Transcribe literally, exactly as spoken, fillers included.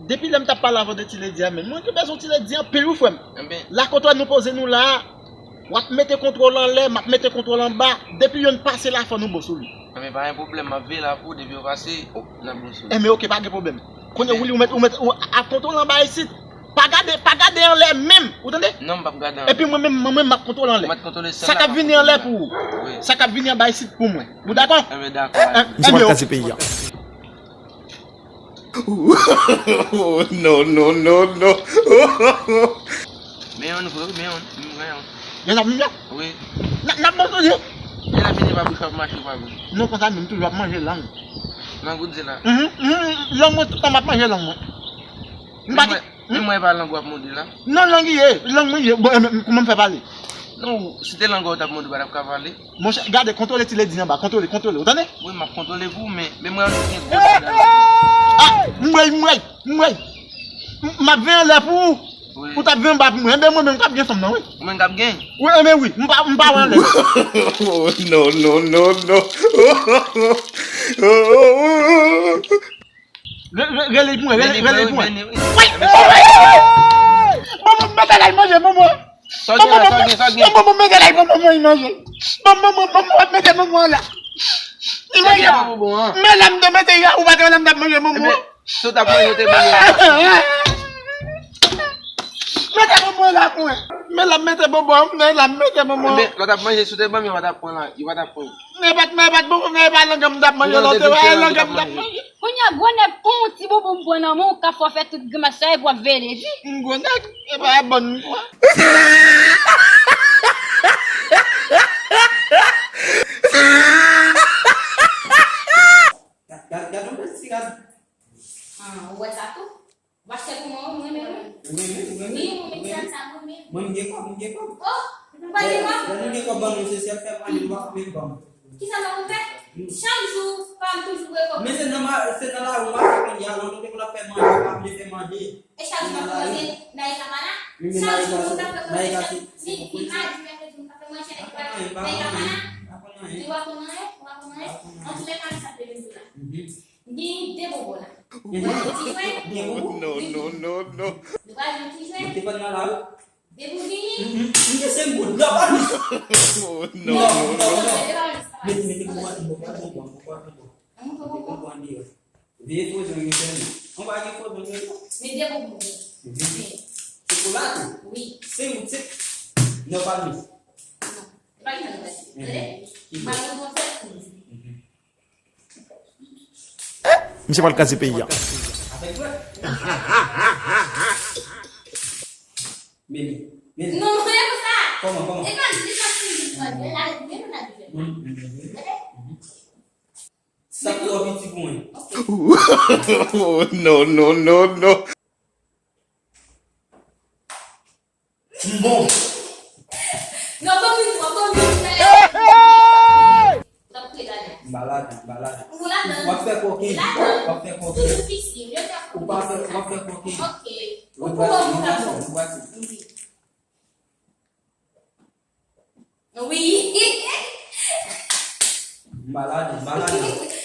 Depi lè m t ap pale avè w de Ti Ledi a, men mwen te bezwen Ti Ledi anpil wi, frè m. Enben. La kote nou poze nou la a, w ap mete kontwòl anlè, m ap mete kontwòl anba. Depi yonn pase la, fò nou bon sou li. Enben, pa gen pwoblèm, m ap veye la pou depi yo pase, n ap bon sou li. Enben, oke, pa gen pwoblèm. Kounye a, Willy, ou met, ou met, ou ap kontwòl anba isit. Pa gade, pa gade anlè menm, ou tande? Non, m p ap gade anlè. Epi mwen menm, mwen menm, m ap kontwòl anlè. Mwen kontwòle sèl la. Sa k ap vini anlè pou ou. Wi. Sa k ap vini anba isit pou mwen. Ou dakò? Enben, dakò. Misye pral kase peyi a. Oh, no, no, no, no. Men yon vre, men yon, men yon. Yon ap vini la? Wi. N ap, n ap monte li. Lè l ap vini pa bouch w ap mache, pa bouch. Non, konsa menm, toujou ap manje lang. Lang ou di la? Mhm, mhm, lang mwen, tout tan m ap manje lang mwen. M pa di. Men mwen, e pa lang w ap mòde la? Non, lang li ye, lang mwen ye. Bon, e, men, kòman m fè pale? Non, si te lang w t ap mòde, w pa t ap ka pale. Monchè, gade, kontwole Ti Ledi anba, kontwole, kontwole, ou tande? Wi, m ap kontwole pou ou, men, men mwen, gen gwo chida la. Ah, m wè, m wè, m wè. M, m ap veye anlè pou ou. Wi. Ou t ap veye anba pou mwen. Enben, mwen menm, m t ap gen fanm nan, wi. Ou menm k ap gen? Wi, enben wi, m pa, m pa wè anlè. Oh, no, no, no, no. Re-, re-, rele pou mwen, rele, rele pou mwen. Wi! Bon, bon, mete l al manje, bon, bon. Sa w gen la, sa w gen, sa w gen? Bon, bon, bon, mete l al, bon, bon, bon, manje. Bon, bon, bon, bon, bon, mete, bon, bon, la. Li manje. Men lè m te mete ya, ou pa te wè lè m t ap manje, bon, bon. Si w t ap manje, w te manje. Mete bon mwen la pou mwen. Men l ap mete bon mwen, men l ap mete bon mwen. Enben, lè w t ap manje, si w te ban m, yo pa t ap pran la, yo pa t ap pran. Men pa t, men pa t bon, men pa lang m t ap manje, lè w te wè lang m t ap manje. Kounye a, gwo nèg, pran yon ti bonbon m pran nan men w, k ap fè w fè tout grimas sa, epi w ap veye Ledi. M gwo nèg, e pa bon m kwa. Gad, gad, gad yon bèl ti rad. Ah, ou wè sa tou? W achte pou mwen, ou renmen, wi. Ou renmen, ou renmen, wi, mwen menm ti rad sa, mwen renmen. Mwen, m gen kòb, m gen kòb. Oh, ou pa gen kòb? Lè nou gen kòb, ban nou, se sèl fè manje, nou pa fè menm kòb. Kisa m ap fè? Chak jou, pa m toujou voye kòb. Men se nan ma-, se nan lari, ou mache kounye a, lontan te konn ap fè manje, ou pa vle fè manje. E chak jou m ap fè manje, Naïka pa la? Wi, men Naïka se, Naïka se, se yon konplis. Madi, mèkredi, m ap fè manje, Naïka pa la? Naïka pa la? Ou pa konn anyen, ou pa konn anyen. Antoulèka, sa te vin la. Gen de bobo la. Ou wè ti jwèt? De bobo? No, no, no, no. Ou pa jwe ti jwèt? Ou te fè nan la wi. Depi w vini. M te se moun. Non, pa plis. Oh, no, no, no, no. Mete, mete pou mwen, pou mwen, pou mwen, pou mwen. Mete pou mwen deyò. Veye frozen yo fèmen. Ou pa gen frozen yo? Men de bobo. Chokola tou? Wi. Se moun, se. Non, pa plis. Non. E pa gen nan. Tande? M pa gen konfyans pou nou. Misye pral kraze peyi a. Mimi, Mimi. Non, non, e konsa. Kòman, kòman? E pa, e pa si li pral, men la, men nou la di. Sa twò piti pou mwen. Oh, no, no, no, no. M bon. Non, pa vin, pa vin. Hey, hey! M ba ladan, m ba ladan. Ou ladan. W ap fè koken. Ladan. W ap fè koken. Toujou fiksye. Ou pa fè, w ap fè koken. Ok. Ou pou mwen, ou gason. Wi. M ba ladan, m ba ladan.